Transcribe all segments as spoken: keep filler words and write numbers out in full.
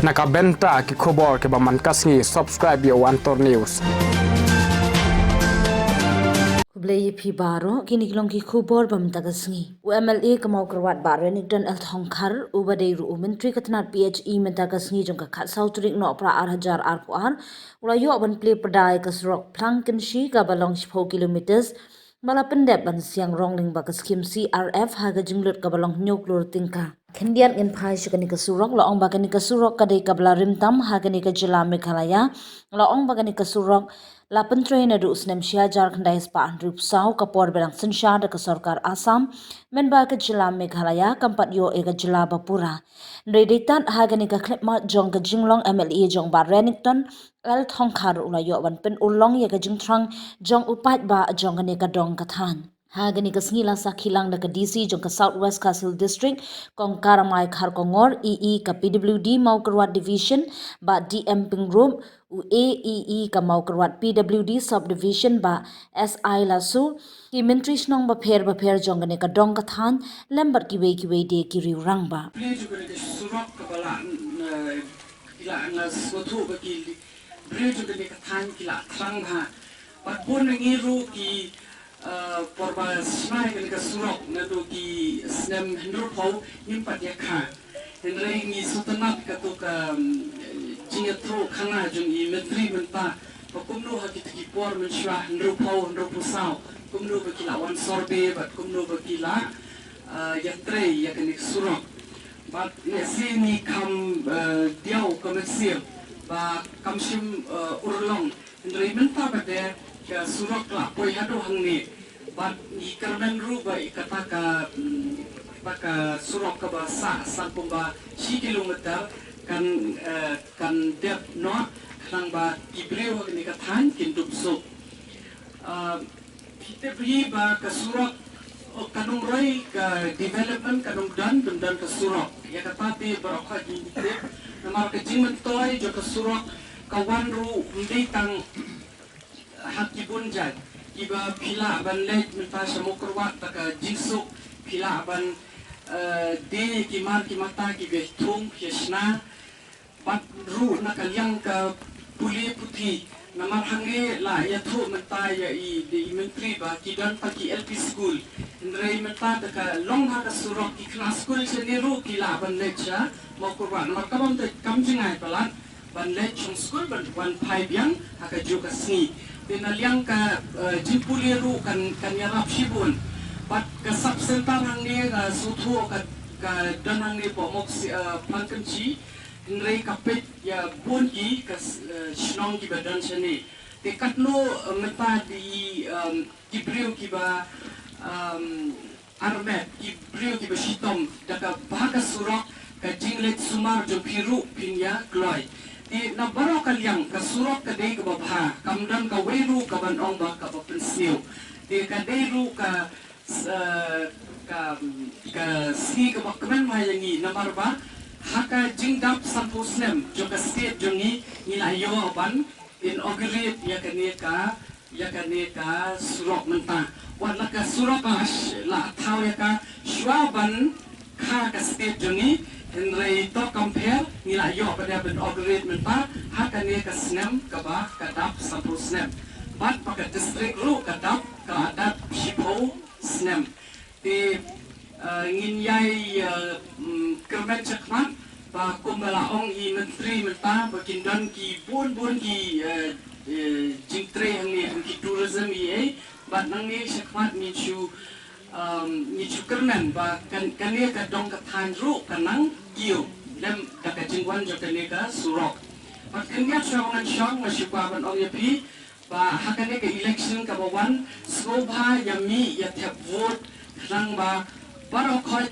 Na ka bynta ki khubor kiba man ka sngi, subscribe ïa u Antor News. Khublei ïa phi baroh, kine ki long ki khubor ba mynta ka sngi. U M L A ka Mawkyrwat Bah Renikton L Thongkhar, uba dei ruh u Myntri ka tnat P H E mynta ka sngi jong ka khatsaw tarik Nohprah ar hajar arphew ar, u la ïoh ban plie pyrda ïa ka surok Plang Kynshi kaba long shiphew kilometers, ba la pyndep ban siang rong lyngba ka skhim C R F ha ka jinglut kaba long hynñiew klur tyngka. Khyndiat ngin phai sha kane ka surok, la ong ba kane ka surok ka dei kaba la rim tam ha kane ka jylla Meghalaya. La ong ba kane ka surok la pyntrei naduh u snem shi hajar khyndai spah hynriewphew saw, ka por ba dang synshar da ka sorkar Assam, mynba ka jylla Meghalaya kam pat ïoh ïa ka jylla ba pura. Hynrei dei tad ha kane ka khyllipmat jong ka jinglong M L A jong Bah Renikton L Thongkhar, u la ïoh ban pynurlong ïa ka jingthrang jong u paidbah jong kane ka dong ka thaiñ. Ha kane ka sngi la sakhi lang da ka D C jong ka South West Khasi Hills District, Kong Karamai Kharkongor, E E ka P W D Mawkyrwat Division, Bah D M Pyngrope, u A E E ka Mawkyrwat P W D Subdivision, Bah S I Lasoo, ki myntri shnong bapher bapher jong kane ka dong ka thaiñ, lem bad kiwei kiwei de ki riew rangbah. Plie jong kane ka surok kaba la, eh, ki la nga sngewthuh ba ki li-, briew jong kane ka thaiñ ki la thrang bha. Bad bun na ngi ruh ki, eh, por ba shna ïa kane ka surok naduh ki snem hynriewphew ngim pat ïa kha. Hynrei ngi sngewtynnat kato ka, mm, jingïathuh khana jong i Myntri mynta ba kumno ha kito ki por mynshuwa hynriewphew, hynriewphew saw, kumno ba ki la wan survey bad kumno ba ki la, eh, ïatrei ïa kane ka surok. Bad lehse ngi kham, eh, diaw ka mynsiem ba kam shym, eh, urlong. Hynrei mynta ba dei ka surok la poi haduh hangne. Bad ngi kyrmen ruh ba i kata ka, mm, kata ka surok kaba sah san kumba shi kilometer kan, eh, kan dep noh khnang ba ki briew ha kane ka thaiñ kin dup suk. Ah, phi tip hi ba ka surok, oh, kan ym roi ka development, kan ym don, kan ym don ka surok. Ïa kata te baroh khoit ngi tip. Namar ka jingmyntoi jong ka surok ka wan ruh ym dei tang ha ki bun jait. Kiba phi lah ban leit mynta sha Mawkyrwat da ka jingsuk, phi lah ban, eh, die ki mar ki mata kiba thung, phi shna. Bad ruh na ka liang ka pule puthi, namar hangne la ïathuh mynta ïa i, i Myntri ba ki don tang ki L P school. Hynrei mynta da ka long ha ka surok, ki khynnah skul shane ruh ki lah ban leit sha Mawkyrwat. Namar ka bym dei, kam jngai palat ban leit shong skul ban wan phai biang ha kajuh ka sngi. Te na liang ka, eh, jingpule ruh kan, kan ïarap shibun. Bad ka sub center hangne, eh, suthu ka, ka don hangne Pohmok si, eh, Plang Kynshi. Hynrei ka peit ïa bun ki ka s-, eh, shnong kiba don shane. Te katno, eh, mynta di, em, ki briew kiba, em, armet, ki briew kiba shitom da kaba ka surok, ka jingleit sumar jong phi ruh phin ïa kloi. Te na baroh ka liang ka surok ka dei kaba bha, kam don kawei ruh kaban ong ba kaba pynsniew. Te ka dei ruh ka s-, eh, ka, ka sngi kaba kmen bha ïa ngi namar ba ha ka jingdap sanphew snem jong ka state jong ngi, ngi la ïoh ban inaugurate ïa kane ka, ïa kane ka surok mynta. Wat la ka surok la sh-, la thaw ïa ka shuwa ban kha ka state jong ngi, hynrei to kam pher, ngi la ïoh ban inaugurate mynta ha kane ka snem kaba ka dap sanphew snem. Bad ba ka district ruh ka dap, ka la dap shiphew snem. Te, eh, ngin ïai, eh, mm, kyrmen shakhmat ba kumba la ong i Myntri mynta ba kin don ki bun bun ki, eh, eh, jingtrei hangne, kum ki tourism ei ei, bad nangne shakhmat ngin shu, um, ngin shu kyrmen ba kan, kane ka dong ka thaiñ ruh kan nang kiew lem da ka jingwan jong kane ka surok. Bad khyndiat shuwa ba ngan shong, nga shu kwah ban ong ïa phi, ba ha kane ka election kaba wan, sngewbha ïa mih ïa thep vote, khnang ba baroh khoit,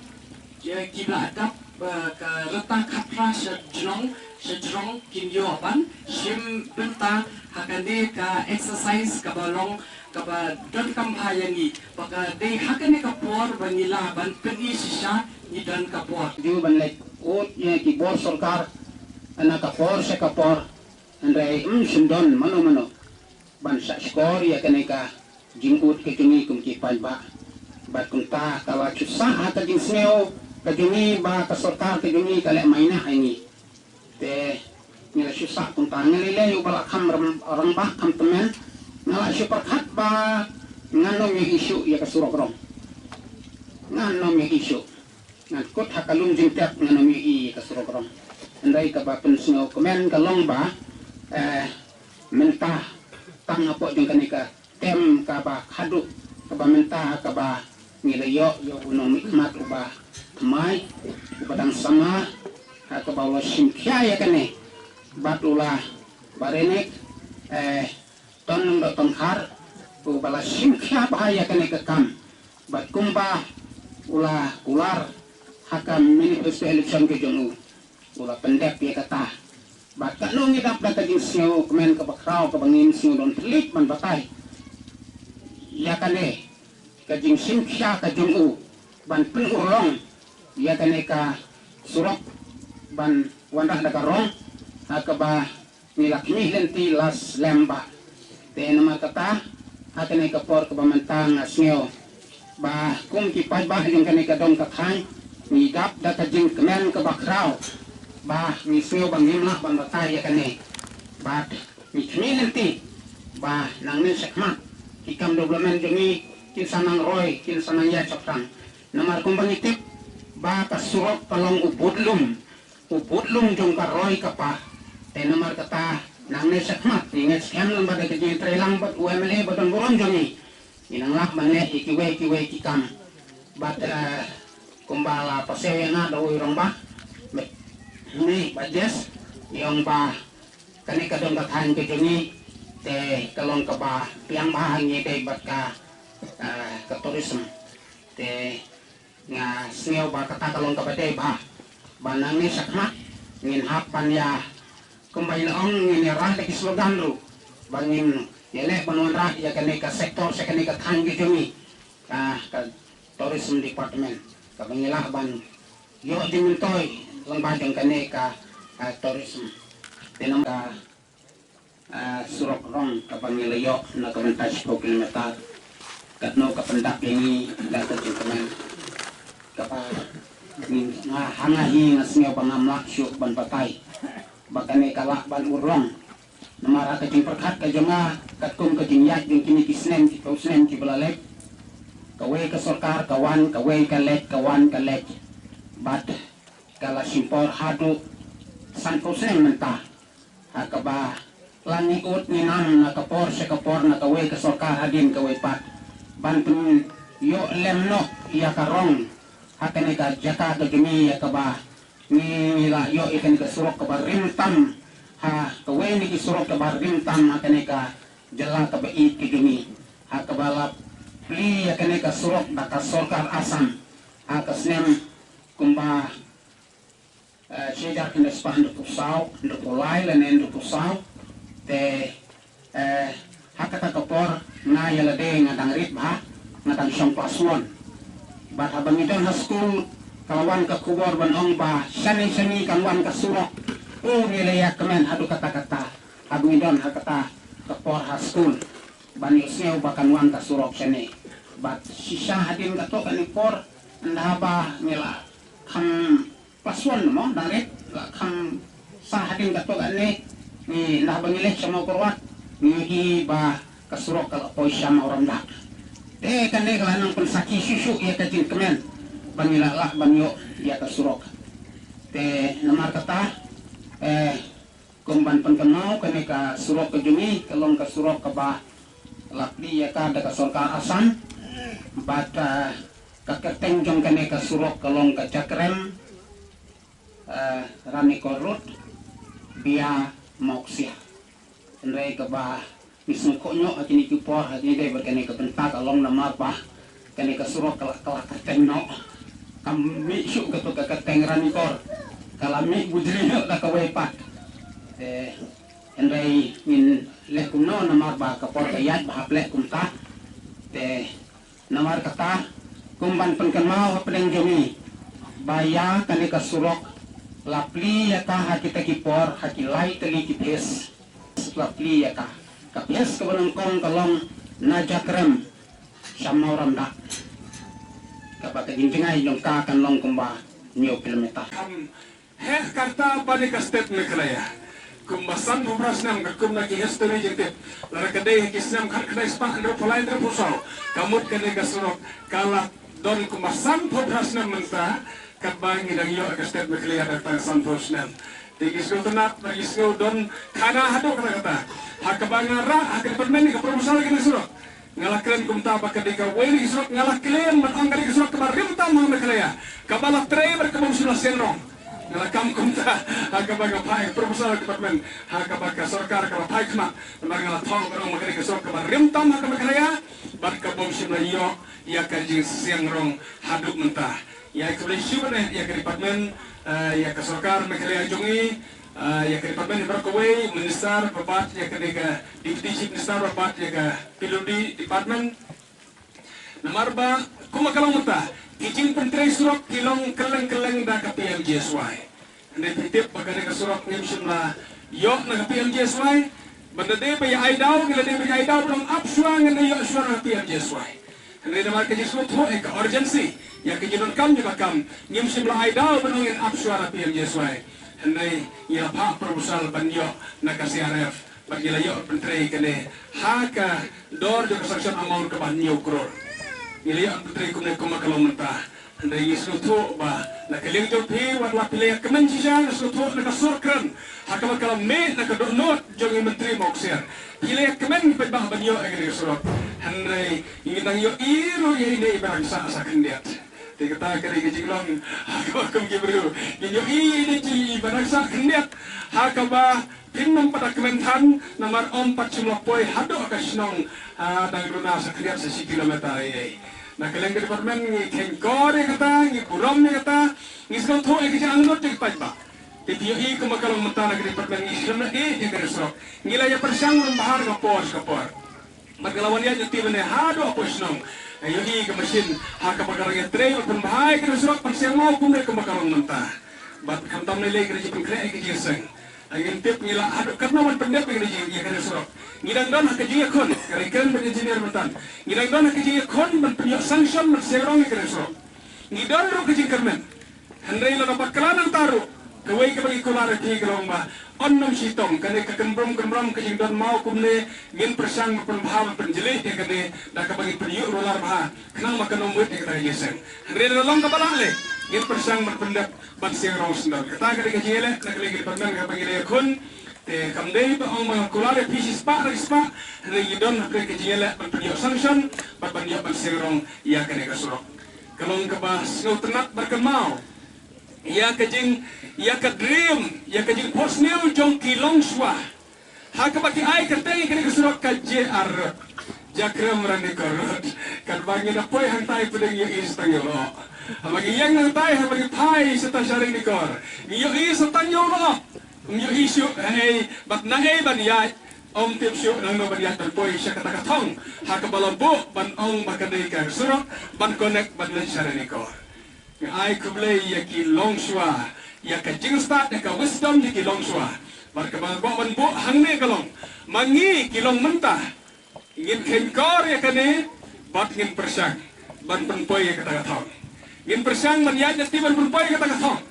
eh, kiba la dap, eh, ka rta khatphra sha jrong, sha jrong kin ïoh ban shim bynta ha kane ka exercise kaba long kaba donkam bha ïa ngi. Ba ka dei ha kane ka por ba ngi lah ban pyni shisha ngi don ka bor. Ju ban leit ud ïa ki bor sorkar na ka por sha ka por. Hynrei ym shym don mano mano ban shah shkor ïa kane ka jingud ka jong ngi kum ki paidbah. Bad kumta ka la shu sah ha ka jingsngew ka jong ngi ba ka sorkar ka jong ngi ka leh maina ha ngi. Te ngi la shu sah kumta, nga lei lei uba la kham rem-, rangbah kham tymmen, nga la shu pyrkhat ba ngan ym ïohi shuh ïa ka surok rong. Ngan ym ïohi shuh. Ngan kut ha ka lum jingtep ngan ym ïohi ïa ka surok rong. Hynrei kaba pynsngewkmen ka long ba, eh, mynta tang hapoh jong kane ka term kaba khadduh, kaba mynta, kaba ngi la ïoh ïa u nongmihkhmat uba thymmai, uba dang samla, ha kaba u la shim khia ïa kane, bad u la, ba Renek, eh, Tonlong Dohtongkhar, uba la shim khia bha ïa kane ka kam, bad kumba u la kular ha ka manifesto election ka jong u, u la pyndep ïa kata. Bad katno ngi dap da ka jingsngewkmen kaba khraw kaba ngim sngew don thylliej ban batai ïa kane ka jingshim khia ka jong u ban pynurlong ïa kane ka surok ban wanrah da ka rong, ha kaba ngi la khmih lynti la slem bha. Te namar kata, ha kane ka por kaba mynta nga sngew ba kum ki paidbah jong kane ka dong ka thaiñ, ngi dap da ka jingkmen kaba khraw ba ngi sngew ba ngim lah ban batai ïa kane. Bad ngi khmih lynti ba nangne shakhmat ki kam development jong ngi kin sa nang roi, kin sa nang ïaid shaphrang. Namar kumba ngi tip ba ka surok ka long u budlum, u budlum jong ka roi ka par. Te namar kata, nangne shakhmat ngi ngeit skhem lem bad ka jingtreilang bad u M L A ba don burom jong ngi, ngi nang lah ban leh ïa kiwei kiwei ki kam. Bad, eh, kumba la pasew ïa nga da uwei u rangbah, ne Bah Jes, ïa ong ba kane ka dong ka thaiñ ka jong ngi te ka long kaba biang bha ha ngi dei bad ka, eh, ka tourism. Te nga sngew ba kata ka long kaba dei bha ba nangne shakhmat ngin hap ban ïa, kumba i la ong, ngin ïa rah da ki slogan ruh ba ngin ïa leh ban wanrah ïa kane ka sector sha kane ka thaiñ ka jong ngi, ka, ka tourism department, kaba ngi lah ban ïoh jingmyntoi lyngba jong kane ka, ka tourism. Te namar ka, ah, surok rong kaba ngi la ïoh na ka bynta shiphew kilometer, katno ka pyndap ïa ngi da ka jingkmen, kaba ngi, nga, ha nga hi nga sngew ba ngam lah shuh ban batai ba kane ka lah ban urlong. Namar ha ka jingpyrkhat ka jong nga, katkum ka jingïaid jong kine ki snem, ki phew snem kiba la leit, kawei ka sorkar ka wan, kawei ka leit, ka wan ka leit, bad ka la shim por haduh sanphew snem mynta. Ha kaba la ngi ud ngi nam na ka por sha ka por, na kawei ka sorkar hadien kawei pat, ban pynïoh lem noh ïa ka rong ha kane ka jaka ka jong ngi, ïa kaba ngi, ngi la ïoh ïa kane ka surok kaba rim tam, ha kawei na ki surok kaba rim tam ha kane ka jylla kaba ïeit ka jong ngi, ha kaba la plie ïa kane ka surok da ka sorkar Assam ha ka snem kumba, eh, shi hajar khyndai spah hynriewphew saw, hynriewphew lai lane hynriewphew saw. Te, eh, ha kata ka por nga ïa lade nga dang rit bha, nga dang shong class one. Bad haba ngi don ha skul, ka la wan ka khubor ban ong ba shane shane kan wan ka surok. O, ngi la ïa kmen haduh katta katta haba ngi don ha kata ka por ha skul, ban ïohsngew ba kan wan ka surok shane. Bad shisha hadien kato kane por, ynda haba ngi la kham class one mo, dang rit, la kham sah hadien kato kane, ngi, ynda haba ngi leit sha Mawkyrwat, ngi ïohi ba ka surok ka la poi sha Mawramdah. Te kane ka la nang pynsakhi shuh shuh ïa ka jingkmen ba ngi la lah ban ïoh ïa ka surok. Te namar kata, eh, kum ban pynkynmaw, kane ka surok ka jong ngi ka long ka surok kaba la plie ïa ka da ka sorkar Assam. Bad, eh, ka kyrteng jong kane ka surok ka long ka Jakrem, eh, Ranikor Road, Bia, Mawksia. Hynrei kaba ngi sngewkhuh noh ha kine ki por, ha kine ki dei bad kane ka bynta ka long namar ba kane ka surok ka la, ka la kyrteng noh. Kam mih shuh kato ka kyrteng Ranikor, ka la mih bujri noh da kawei pat. Te hynrei ngin leh kumno namar ba ka por ka ïaid ba hap leh kumta. Te namar kata, kum ban pynkynmaw hapdeng jong ngi ba ïa kane ka surok la plie ïa ka ha kita ki por, ha ki lai tylli ki phase la plie ïa ka. Ka phase kaba nyngkong ka long na Jakrem sha Mawramdah, kaba ka jingjngai jong ka kan long kumba hynñiew kilometer. Heh, kata ba ne ka state Meghalaya kumba sanphew phra snem, ka kumba ki history jingtip, lada ka dei ha ki snem khatkhyndai spah hynriewphew lai hynriewphew saw, ka mut kane ka surok ka la don kumba sanphew phra snem mynta. Katba ngi dang ïoh ka state Meghalaya da tang sanphew snem. Te ngi sngewtynnat bad ngi sngewdon khana haduh katta katta ha kaba nga rah ha ka department ka proposal kane ka surok. Nga la kren kumta ba ka dei kawei na ki surok, nga la claim ban ong ka dei ka surok kaba rim tam ha Meghalaya, kaba la trei bad kaba ym shym la siang rong. Nga la kam kumta ha kaba nga phai proposal department ha kaba ka sorkar ka la phai khmat, namar nga la thoh ban ong ba ka dei ka surok kaba rim tam ha ka Meghalaya bad kaba ym shym la ïoh ïa ka jingsiang rong haduh mynta. Ïa ka, khublei shibun eh ïa ka department, eh, ïa ka sorkar Meghalaya jong ngi, eh, ïa ka department baroh kawei, minister, bad ïa ka dei ka deputy chief minister, bad ïa ka P W D department. Namar ba kumba ka long mynta, ki jingpyntrei surok ki long kylleng kylleng da ka P M G S Y. Hynrei phi tip ba kane ka surok ngim shym la ïoh na ka P M G S Y. Ban da dei ba ïa ai daw, ngi la dei ba ïa ai daw ban ap shuwa, ngin ïoh shuwa na ka P M G S Y. Hynrei namar ka jingsngewthuh ïa ka urgency, ïa ka jingdonkam jong ka kam, ngim shym la ai daw ban ong ngin ap shuwa na ka P M G S Y. Hynrei ngi la phah proposal ban ïoh na ka C R F. Bad ngi la ïoh pyntrei kane ha ka dor jong ka sanction amount kaba hynñiew klur. Ngi la ïoh pyntrei kumne kumba ka long mynta. Hynrei ngi sngewthuh ba na ka liang jong phi, wat la phi la ïa kmen shisha, ngi sngewthuh na ka sur kren ha kaba ka la mih na ka dohnud jong i Myntri Mawkser. Phi la ïa kmen paidbah ban ïoh ïa kane ka surok. Hynrei ngi dang ïohi ruh ïa ine i ba dang sah sa khyndiat. Te kata ka dei ka jinglong ha kaba kum ki briew. Ngi ïohi ine i ba dang sah khyndiat ha kaba Phin ym pat da kmen than namar ym pat shym la poi haduh ka shnong, ah, dang duna sa khyndiat sa shi kilometer ei ei. Na ka liang ka department ngi kheiñkor ïa kata, ngi burom ïa kata, ngi sngewthuh ïa ka jingangnud jong ki paidbah. Te phi ïohi kumba ka long mynta na ka department ngi sngewthuh ïa ka surok. Ngi la ïa pyrshang ban bha ha ka por sha ka por. Bad nga la wan ïaid lynti mynne haduh hapoh shnong. Nga ïohi ka machine ha kaba ka dang ïatrei ban pynbha ïa ka surok, ban siang maw kumne kumba ka long mynta. Bad khamtam lei lei ka dei jingpynkhreh ïa ka jingseng. Ngim tip ngi lah haduh katno ban pyndep ïa kane ka surok. Ngi dang don ha ka jingïakhun, ka dei kren bad engineer mynta. Ngi dang don ha ka jingïakhun ban pynïoh sanction ban siang rong ïa kane ka surok. Ngi don ruh ka jingkyrmen. Hynrei lada bakla nangta ruh, kawei kaba ngi kular ïa phi ka long ba yn nym shitom, kane ka kynrum kynrum ka jingdon maw kumne, ngin pyrshang ban pynbha ban pynjlih ïa kane da kaba ngin pynïoh rular bha. Khnang ba kan ym wit ïa kata ka jingseng. Hynrei lada long kaba lah leh, ngin pyrshang ban pyndep ban siang rong sendal. Kata ka dei ka jingïaleh na ka liang ka department kaba ngi la ïakhun. Te kam dei ba ong ba nga kular ïa phi shispah na shispah, hynrei ngi don ha ka jingïaleh ban pynïoh sanction bad ban ïoh ban siang rong ïa kane ka surok. Ka long kaba sngewtynnat bad kynmaw ïa ka jing, ïa ka dream, ïa ka jingphohsniew jong ki longshuwa. Ha kaba ki ai kyrteng ïa kane ka surok ka J R Road, Jakrem Ranikor Road. Katba ngi da poi hangtai pdeng ïohi sa tang ïoh lyoh. Haba ngi ïeng hangtai, haba ngi phai sa tang sha Ranikor, ngi ïohi sa tang ïoh lyoh. Ym ïohi shuh ei ei bad na ei ban ïaid. Ym tip shuh nangno ban ïaid ban poi sha kata ka thong ha kaba la buh ban ong ba ka dei ka surok ban connect ban leit sha Ranikor. Nga ai khublei ïa ki longshuwa, ïa ka jingstad, ïa ka wisdom ïa ki longshuwa. Bad kaba nga kwah ban buh hangne ka long, ma ngi ki long mynta ngin kheiñkor ïa kane bad ngin pyrshang ban pynpoi ïa kata ka thong. Ngin pyrshang ban ïaid lynti ban pynpoi ïa kata ka thong.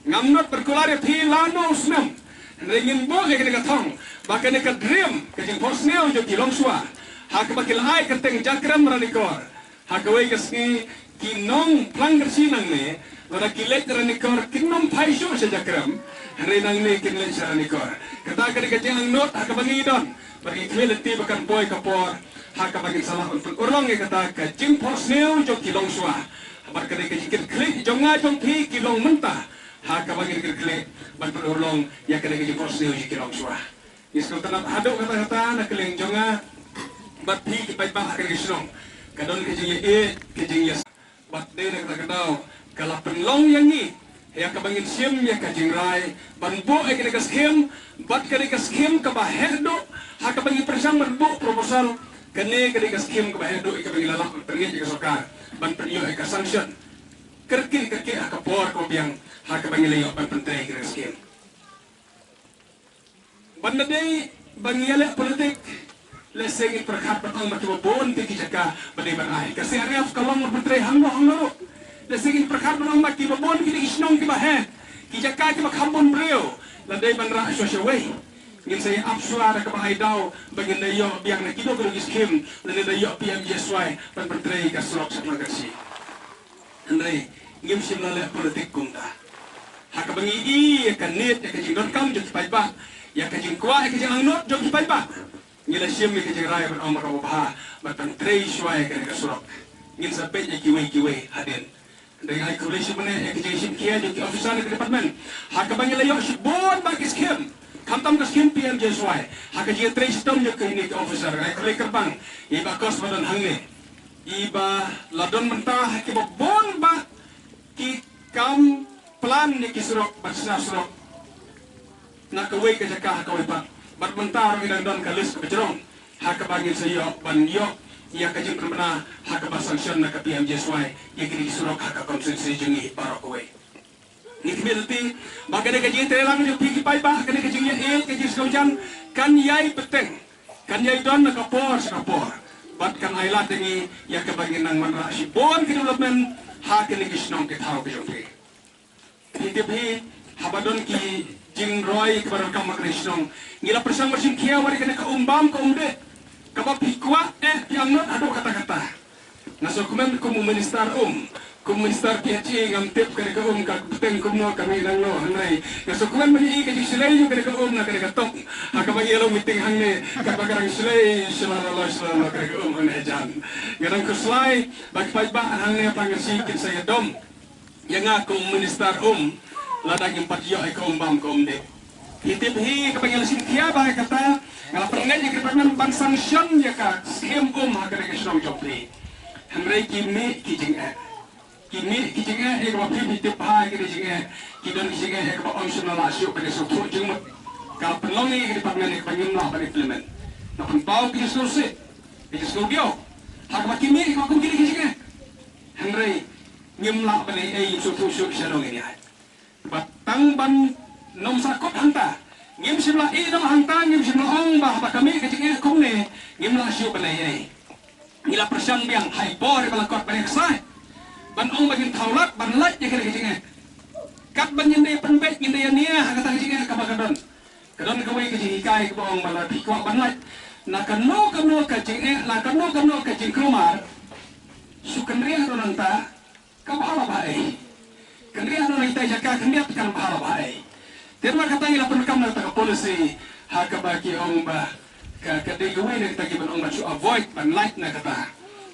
Ngam nud ban kular ïa phi lano u snem. Hynrei ngin buh ïa kane ka thong ba kane ka dream, ka jingphohsniew jong ki longshuwa ha kaba ki la ai kyrteng Jakrem Ranikor. Ha kawei ka sngi ki nong Phlangkyrshi nangne, lada ki leit Ranikor kin nym phai shuh sha Jakrem, hynrei nangne kin leit sha Ranikor. Kata ka dei ka jingangnud ha kaba ngi don. Bad ngi khmih lynti ba kan poi ka por ha kaba ngin sa lah ban pynurlong ïa kata ka jingphohsniew jong ki longshuwa. Bad ka dei ka jingkitkhlieh jong nga jong phi ki long mynta ha kaba ngin kitkhlieh ban pynurlong ïa ka dei ka jingphohsniew jong ki longshuwa. Ngi sngewtynnat haduh katta katta na ka liang jong nga bad phi ki paidbah ha kane ka shnong. Ka don ka jingïaieit, ka jingïas. Bad dei na kata ka daw ka la pynlong ïa ngi ïa kaba ngin shim ïa ka jingrai ban buh ïa kane ka skhim, bad kane ka skhim kaba heh duh ha kaba ngi pyrshang ban buh proposal. Kane ka dei ka skhim kaba heh duh ïa kaba ngi la lah ban pynngeit ïa ka sorkar ban pynïoh ïa ka sanction. Kyrkieh kyrkieh ha ka por kaba biang ha kaba ngi la ïoh ban pyntrei ïa kane ka skhim. Ban da dei ba ngi ïaleh politik, lehse ngin pyrkhat ban ong ba kiba bun te ki jaka ba dei ban ai. Ka C R F ka long ban pyntrei hangno hangno ruh. Lehse ngin pyrkhat ban ong ba kiba bun ki dei ki shnong kiba heh, Ki jaka kiba kham bun briew, lada dei ban rah shuwa shuwa wei, ngin sa ïa ap shuwa da kaba ai daw ba ngin da ïoh biang na kino kino ki skim, lada da ïoh P M G S Y ban pyntrei ka surok sha Khlong Kynshi. Hynrei ngim shym la leh politik kumta. Ha kaba ngi i ïa ka need, ïa ka jingdonkam jong ki paidbah, ïa ka jingkwah, ïa ka jingangnud jong ki paidbah, ngi la shim ïa ka jingrai ban ong ba kaba bha ban pyntrei shuwa ïa kane ka surok. Ngin sa peit ïa kiwei kiwei hadien. Hynrei ai khublei shibun ïa ka jingshim khia jong ki officer na ka department ha kaba ngi la ïoh shibun bha ki skim, khamtam ka skim P M G S Y, ha ka jingtrei shitom jong kine ki officer. Ai khublei kyrpang ïa i Bah Kos ba don hangne, i ba la don mynta ha kiba bun bha ki kam plan ïa ki surok bad sna surok na kawei ka jaka ha kawei pat. Bad mynta ruh ngi dang don ka list kaba jrong ha kaba ngin sa ïoh ban ïoh ïa ka jingpynbna ha kaba sanction na ka P M G S Y ïa kine ki surok ha ka constituency jong ngi baroh kawei. Ngi khmih lynti ba kane ka jingïatreilang jong phi ki paidbah, kane ka jingïaid, ka jingsngewjan kan ïai bteng, kan ïai don na ka por sha ka por. Bad kan ai lad ïa ngi ïa kaba ngin nang wanrah shibun ki development ha kine ki shnong ki thaw ki jong phi. Phi tip hi, haba don ki jingroi kiba donkam ha kane ka shnong, ngi la pyrshang ban shim khia wat ïa kane ka um bam ka um dih kaba phi kwah eh phi angnud haduh katta katta. Nga sngewkmen kum u minister um, kum u minister P H E ngam tip kane ka um ka bteng kumno, ka mih nangno, hynrei nga sngewkmen ban ïohi ka jingshlei jong kane ka um na kane ka tok ha kaba ngi ïa long meeting hangne, kaba ka dang shlei shlei la la shlei la kane ka um hangne hajan. Nga dang khuslai ba ki paidbah hangne ha Khlong Kynshi kin sa ïadom ïa nga kum u minister um lada ngim pat ïoh ïa ka um bam ka um dih. Phi tip hi, kaba ngi la shim khia bha ïa kata, nga la pynleit ïa ka department ban sanction ïa ka skim um ha kane ka shnong jong phi. Hynrei ki mih ki jingeh, ki mih ki jingeh ïa kaba phi, phi tip bha ïa kine ki jingeh. Ki don ki jingeh ïa kaba ym shym la lah shuh ban ïasngewthuh jingmut. Ka la pynlong ïa ka department ïa kaba ngim lah ban implement. Nga pynpaw ki jingsngewsih, ki jingsngewdiaw ha kaba ki mih ïa kaba kum kine ki jingeh. Hynrei ngim lah ban ei ei, ngim sngewthuh shuh sha dong ïa ngi. Bad tang ban nym sahkut hangta, ngim shym la ïeh noh hangta, ngim shym la ong ba haba ka mih ka jingeh kumne ngim lah shuh ban ei ei. Ngi la pyrshang biang ha i por ba la kot ban ïaksaid ban ong ba ngin thaw lad ban lait ïa kane ka jingeh. Kat ban ngin dei pynbeit, ngin dei ïa nia ha kata ka jingeh kaba ka don. Ka don kawei ka jinghikai kaba ong ba la phi kwah ban lait na kano kano ka jingeh, na kano kano ka jingkulmar, shu kynriah ruh nangta, ka bha la bha ei. Kynriah noh na kita ki jaka khyndiat kan bha la bha ei. Te namar kata ngi la pyndonkam na kata ka policy ha kaba ki ong ba ka, ka dei kawei na kita ki ban ong ban shu avoid ban lait na kata.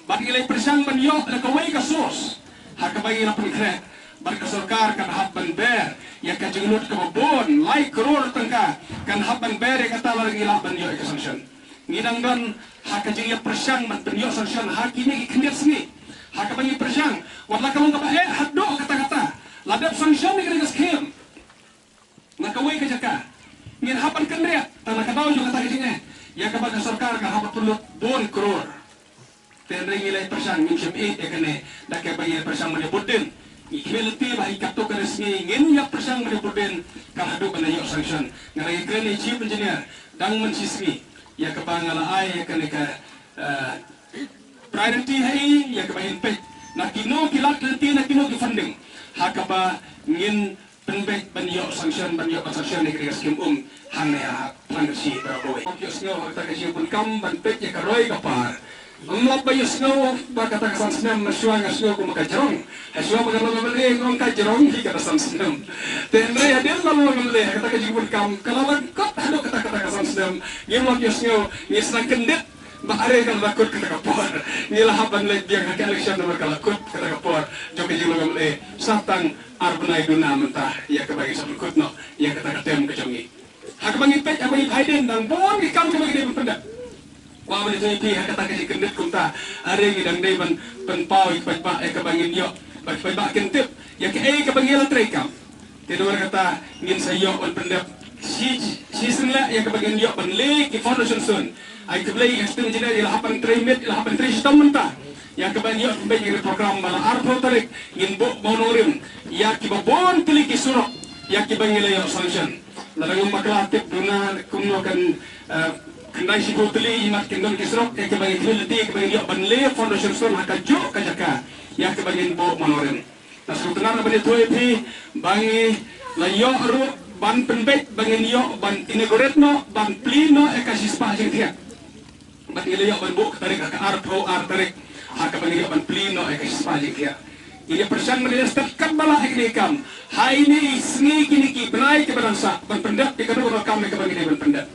Bad ngi la pyrshang ban ïoh na kawei ka source ha kaba ngi la pynkhreh. Bad ka sorkar kan hap ban ber ïa ka jinglut kaba bun lai klur tyngka, kan hap ban ber ïa kata lada ngi lah ban ïoh ïa ka sanction. Ngi dang don ha ka jingïapyrshang ban pynïoh sanction ha kine ki khyndiat sngi ha kaba ngi pyrshang. Wat la ka long kaba eh haduh katta katta, la dep sanction ïa kane ka skim na kawei ka jaka, ngin hap ban kynriah tang na ka daw jong kata ka jingeh ïa kaba ka sorkar ka hap ban pynlut bun klur. Te hynrei ngi la ïapyrshang, ngim shym ïeh ïa kane da kaba ngi ïapyrshang ban ïabud dien. Ngi khmih lynti ba ha katto katne sngi ngin ïapyrshang ban ïabud dien, kan haduh ban ïoh sanction. Nga la ïakren ïa i Chief Engineer dang mynshisngi ïa kaba nga la ai ïa kane ka, eh, priority ha i ïa kaba ngin peit na kino ki lad lynti, na kino ki funding ha kaba ngin pynbeit ban ïoh sanction, ban ïoh ban sanction ïa kane ka skim um hangne ha Khlong Kynshi baroh kawei. Ym ïohsngew ha kata ka jingpynkam ban peit ïa ka roi ka par. Ym lah ba ïohsngew ba kata ka san snem, mynshuwa nga sngew kum ka jrong. Hashwa ba ka long M L A nga ong ka jrong hi kata san snem. Te hynrei hadien ba long M L A, ha kata ka jingpynkam ka la lyngkot haduh kata, kata ka san snem. Ngim lah ïohsngew, ngi sdang kyndit ba are ka la kut kata ka por. Ngi la hap ban leit biang ha ka election namar ka la kut kata ka por jong ka jinglong M L A. Sa tang ar bnai duna mynta ïa kaba ngi sa pynkut noh ïa kata ka term ka jong ngi. Ha kaba ngi peit, ha kaba ngi peit hadien dang bun ki kam kiba ngi dei ban pyndep. Kwah ban ïathuh ïa phi ha kata ka jingkyndit kumta, are ngi dang dei ban pynpaw ïa ki paidbah ïa kaba ngin ïoh ba ki paidbah kin tip ïa kaei kaba ngi la treikam. Te namar kata ngin sa ïoh ban pyndep shi, shisien leh ïa kaba ngin ïoh ban leh ki foundation stone. Ai khublei ïa ka Chief Engineer, i la hap ban trei miet, i la hap ban trei shitom mynta ïa kaba ngin ïoh ban pynbeit ïa ka program ba la arphew tarik ngin buh mawnongrim ïa kiba bun tylli ki surok ïa kiba ngi la ïoh sanction. Lada ngim bakla tip duna kumno kan, eh, khyndai shiphew tylli, imat kin don ki surok ïa kiba ngi khmih lynti ïa kiba ngin ïoh ban leh foundation stone ha kajuh ka jaka ïa kiba ngin buh mawnongrim. Nga sngewtynnat ban ïathuh ïa phi ba ngi La ïoh ruh ban pynbeit ba ngin ïoh ban inaugurate noh, ban plie noh ïa ka shispah jingthiah. Bad ngi la ïoh ban buh ka tarik ha ka arphew ar tarik ha kaba ngi ïoh ban plie noh ïa ka shispah jingthiah. Ngi ïa pyrshang ban ïa stad katba lah ïa kane ka kam ha ine i sngi, kine ki bnai kiba dang sah, ban pyndep ïa kano kano ka kam ïa kaba ngi dei ban pyndep.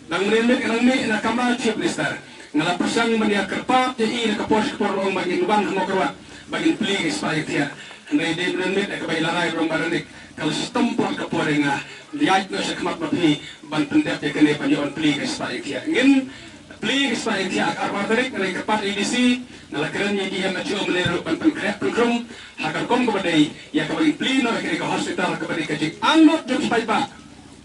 Nang mynnin mynmiet, nang mynmiet na ka kam Chief Minister, nga la pyrshang ban ïa kyrpad ïa i na ka por sha ka por, ong ba ngin wan ha Mawkyrwat ba ngin plie ka shispah jingthiah. Hynrei dei mynmiet mynmiet ïa kaba i la rai ba ong ba Rannik, ka la shitom pat ka por ïa nga ïaid noh sha khmat ma phi ban pyndep ïa kane, ban ïoh ban plie ka shispah jingthiah. Ngin plie ka shispah jingthiah ha ka arphew ar tarik. Nga la kyrpad ïa i DC, nga la kren ïa i DM na Jowai mynne ruh ban pynkhreh pynkhrum ha ka rukom kaba dei ïa kaba ngin plie noh ïa kane ka hospital, kaba dei ka jingangnud jong ki paidbah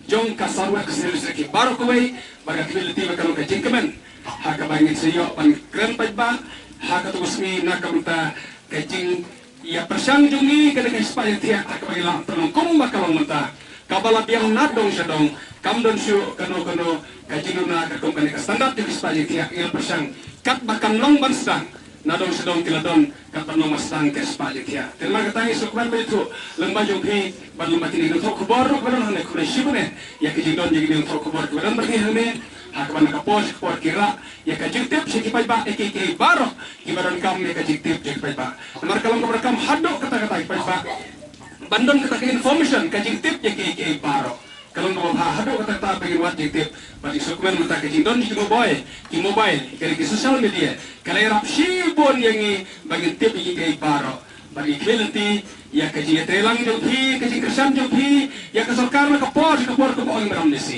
jong ka South West Khasi Hills, ki baroh kawei, bad ka community, ba ka long ka jingkmen ha kaba ngin sa ïoh ban kren paidbah ha kato ka sngi. Na ka bynta ka jingïapyrshang jong ngi, ka dei ka shispah jingthiah ha kaba ngi lah pynlong kumba ka long mynta, kaba la biang na dong sha dong. Kam don shuh kano kano ka jingduna katkum kane ka standard jong ka shispah jingthiah. Ngi la pyrshang katba kan long ban sdang, na dong sha dong ki la don katba long ban sdang ka shispah jingthiah. Te namar kata ngi sngewkmen ban ïathuh lyngba jong phi bad lyngba kine ki nongthoh khubor ruh kiba don hangne, khublei shibun eh ïa ka jingdon jong kine ki nongthoh khubor kiba don bad ngi hangne, ha kaba na ka por sha ka por ki rah ïa ka jingtip sha ki paidbah, ïa kiei kiei baroh kiba donkam ïa ka jingtip jong ki paidbah. Namar ka long kaba donkam haduh katta katta ki paidbah ban don kata ka information, ka jingtip ïa kiei kiei baroh. Ka long kaba bha haduh katta katta ba ngin wad jingtip. Bad ngi sngewkmen mynta ka jingdon jong ki mobile, ki mobile, ka dei ki social media, ka la ïarap shibun ïa ngi ba ngin tip ïa kiei kiei baroh. Bad ngi khmih lynti ïa ka jingïatreilang jong phi, ka jingkyrshan jong phi ïa ka sorkar na ka por sha ka por, kumba ong i Madam DC.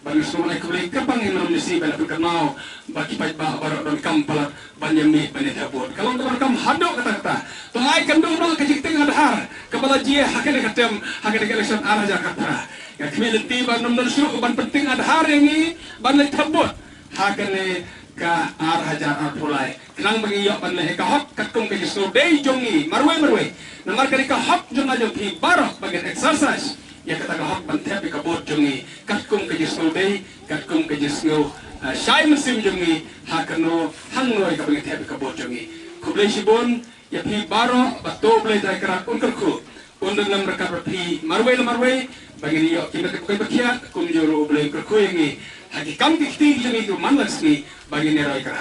Bad ngi sngewbha ban ai khublei kyrpang ïa i Madam DC ba la pynkynmaw ba ki paidbah baroh donkam palat ban ïa mih ban ïa theh vote. Ka long kaba donkam haduh katta katta. To ai kynduh noh ka jingtieng Aadhaar kaba la jia ha kane ka term, ha kane ka election ar hajar khatphra. Nga khmih lynti ba ym don shuh ban pyntieng Aadhaar ïa ngi ban leit theh vote ha kane ka ar hajar arphew lai, khnang ba ngin ïoh ban leh ïa ka hok katkum ka jingsngew dei jong ngi marwei marwei. Namar ka dei ka hok jong nga jong phi baroh ba ngin exercise ïa kata ka hok ban thep ïa ka vote jong ngi katkum ka jingsngew dei, katkum ka jingsngew, ah, shai mynsiem jong ngi ha kano hangno ïa kaba ngi thep ïa ka vote jong ngi. Khublei shibun ïa phi baroh, bad to U Blei Trai Kynrad un kyrkhu, un don lem ryngkat bad phi marwei la marwei, ba ngin ïoh ki met ki pukei bakhiah, kumjuh ruh U Blei un kyrkhu ïa ngi ha ki kam ki kti jong ngi ki man la ka sngi, ba ngin ïa roi kyrhai.